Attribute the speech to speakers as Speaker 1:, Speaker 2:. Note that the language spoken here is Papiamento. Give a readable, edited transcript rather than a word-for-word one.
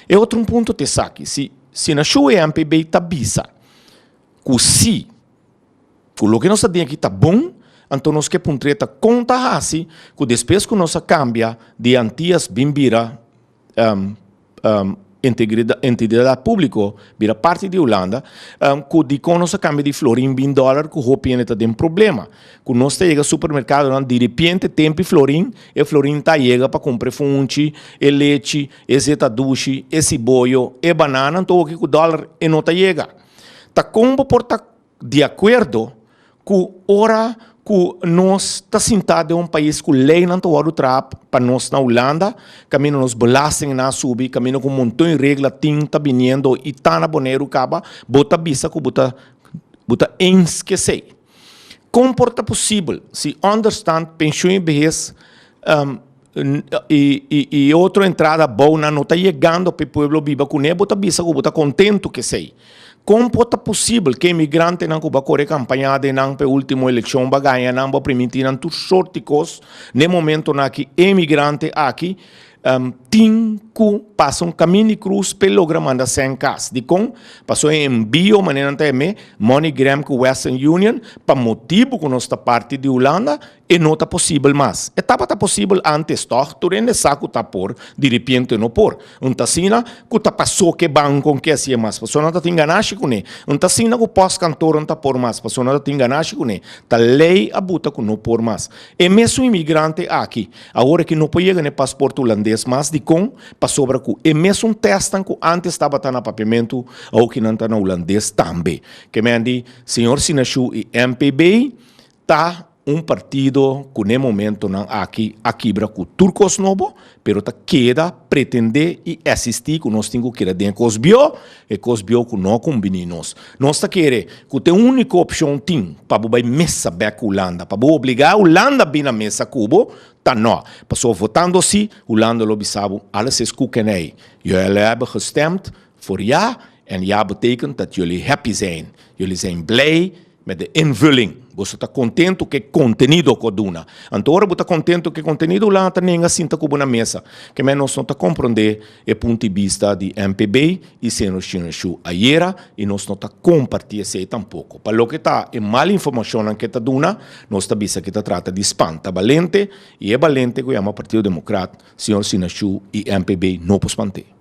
Speaker 1: E otro un punto ta esaki, si si na shu e MPB ta bisa ku si ku loke nos ta den aki ta bon, anto nos ke puntr'é ta kon ta hasi ku despues ku nos a kambia di Antias bin bira Entidad Públiko bira parti di Hulanda, ku dikon nos a kambia di florin bin dòler ku hopi hende ta den problema. Ku nos ta yega supermerkadonan diripiente tempi florin, e florin ta yega pa kumpra e funchi, e lechi, e zeta dushi, e siboyo, e banana, anto oki ku dòler e no ta yega. Ta kon bo por ta Di akuerdo ku ora ku nos ta sintá den un pais ku leinan ta wòrdu traha pa nos na Hulanda, kaminda nos belastingnan a subi, kaminda ku un monton regla tin ta biniendo i ta na Boneiru kaba, bo ta bisa ku bo ta bo ta eens ku esei. Kon por ta posibel si ònderstant, penshun i behes i otro entrada abounan no ta yegando pa e pueblo biba kuné, bo ta bisa ku bo ta kontentu ku esei. Kon por ta posibel ku e imigrantenan ku bo a kore kampaña den nan pa e último elekshon, bo a gaña nan, bo a primintí nan tur sort di kos, na e momentonan aki e imigrante aki tin ku pasa un kamin di krus pa e logra manda sèn kas. Dikon? Pasobra e enbio manera nan ta yam'é, MoneyGram ku Western Union, pa motibu ku nos ta parti di Hulanda, E no ta posibel mas. E tabata posibel antes, tòg? Tur hende sa ku ta por, diripiente no por. Un ta asina ku ta pasó ku e banko ke hasié mas, pasobra nan ta tin ganashi kuné. Un ta asina ku pòstkantor no ta por mas, pasobra nan ta tin ganashi kuné. Ta lei a buta ku no por mas. E mesun imigrante aki, awor e ki no por yega na e pasport hulandes mas, dikon? Pasobra ku e mesun tèstnan ku antes tabata na papiamentu, awor ki nan ta na hulandes tambe. Ke men di, señor Sinashu i MPB ta un partido cu n'e momentonan aki a kibra cu tur cos nobo, pero ta keda pretende y existi cu nos tin cu keda den e cos bio, e cos bio cu no a cumbini nos. Nos ta kere cu t'e unico opcion tin pa bo bay mesa bek cu Hulanda, pa bo obliga Hulanda bin na mesa cu bo, ta no. Pasobra votando si, Hulanda lo bisa bo, alles is koek en ei. Jullie hebben gestemd voor ja en ja betekent dat jullie happy zijn. Jullie zijn blij Met de invulling. Boso ta kontentu ku e kontenido ku a duna. Anto ora bo ta kontentu ku e kontenido, Hulanda ta nenga sinta ku bo na mesa. Ke men nos no ta komprondé e punto di bista di MPB i Señor Shinashu ayera i nos no ta kompartí esei tampoko. Pa loke ta e mal informashonnan ke ta duna, nos ta bisa ke ta trata di spanta balente i e balente ku yama Partido Demokrat, Señor Shinashu i MPB no por spant'é.